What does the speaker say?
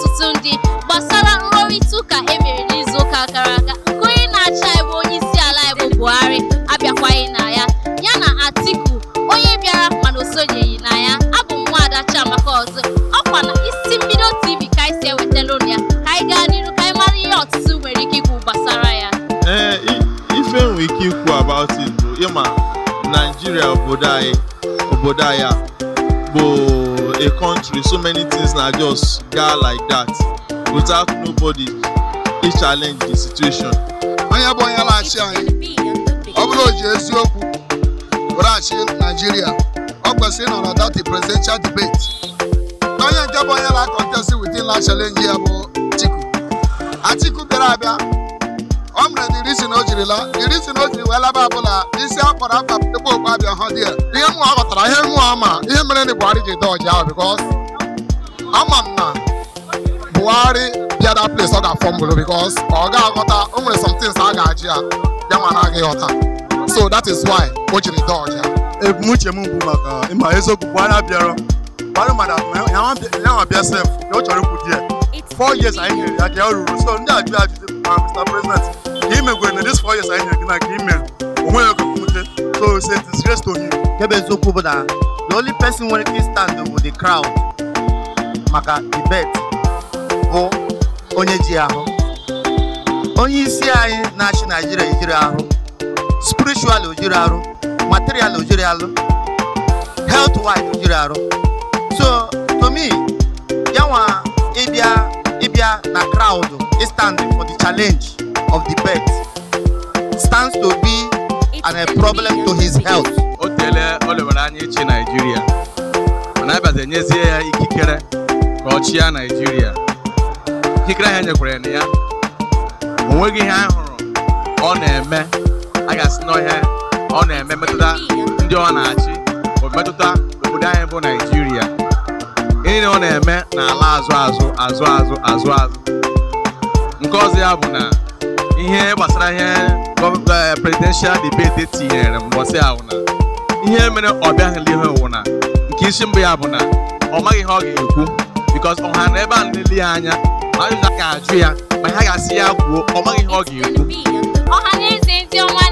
Ọtụtụ ndị gbasara nrụrịta ụka e mere n'izu ụka gara aga nke onye na-achị anyị bụ onye isi ala anyị bụ Buhari abịakwaghị na ya, ya na Atiku onye bịara mana o sonyeghị na ya. Abụ m Nwaada Chiamaka ọzọ ọkwa na Isi Mbido TV ka anyị si ewetara ụnụ ya. Ka anyị gaa n'iru ka anyị mara ihe ọtụtụ nwere ike ikwu gbasara ya. Ee, ife nwere ike ikwu about it bụ ịma Nigeria, obodo anyị a bụ a country, so many things na just gaa like that without nobody e challenge the situation. Onye bụ onye na-achị anyị, ọ bụrụ o ji eziokwu were achị Naijiria, ọ kwesịrị ịnọ na that presidential debate. Na onye nke bụ onye na-contest within la challenge ya bụ Atiku. Atiku bịara abịa, ọ mere the reason o jiri la, the reason o jiri wee laba abụla isi akpọrọ afa ebe okpu abịa hụ dị ya. Ihe mụọ ghọtara, ihe mụọ ma ihe mere na Buhari ji dọji ahụ, because ama m na Buhari bịa that place, ọ ga-afọmbụlụ, because ọ ga-aghọta o nwere some things a ga-ajụ ya, ya ma na-agaghị ghọta. So that is why o jiri dọji ya. Ebumnuche m bụ maka ịma eziokwu, Buhari abịarọ. Buhari mada ya nwa bịa sef ya, ọ chọrọ ikwu di ya 4 years anyị nyere ya ka ya ruru. So ndị ajụ ajụjụ ma Mr. President, ka ị megwere na this 4 years anyị nyere gị na ka ị mere onwe ya ka mwute. So it's a disgrace to him. Nke bụ eziokwu bụ na the only person nwere ike stand with the crowd maka debate bụ onye ji ahụ. Onye isi anyị na-achị Naijiria ejiri ahụ spiritual, ojiri arụ material, ojiri arụ health wise, ojiri arụ. So to me, yanwa ịbịa na crowd stand for the challenge of debate stands to be a problem to his health. O teele o lewere anya ịchị Naijiria, mana abịazi enyezie ya ikikere ka ọ chịa Naijiria. Ikikere ahụ enyekwara na ya, o nweghị ihe a hụrụ ọ na-eme a ga-asị na ihe ọ na-eme metụta ndị ọ na-achị, ọ metụta obodo anyị bụ Naijiria. Ihe niile ọ na-eme na-ala azụ azụ azụ azụ azụ azụ. Nke ọzọ ya bụ na ihe gbasara ihe presidential debate tinyere mbọsị ahụ na ihe mere ọ bịaghị ihe wụ na nke isi mbụ ya bụ na ọ maghị ihe ọ ga-ekwu, because ọha na ebe a na-ele ya anya ma ajụjụ a ga-ajụ ya, ma ha ga-asị ya kwuo, ọ maghị ihe ọ ga-ekwu. Ọha na eze ndị ọma.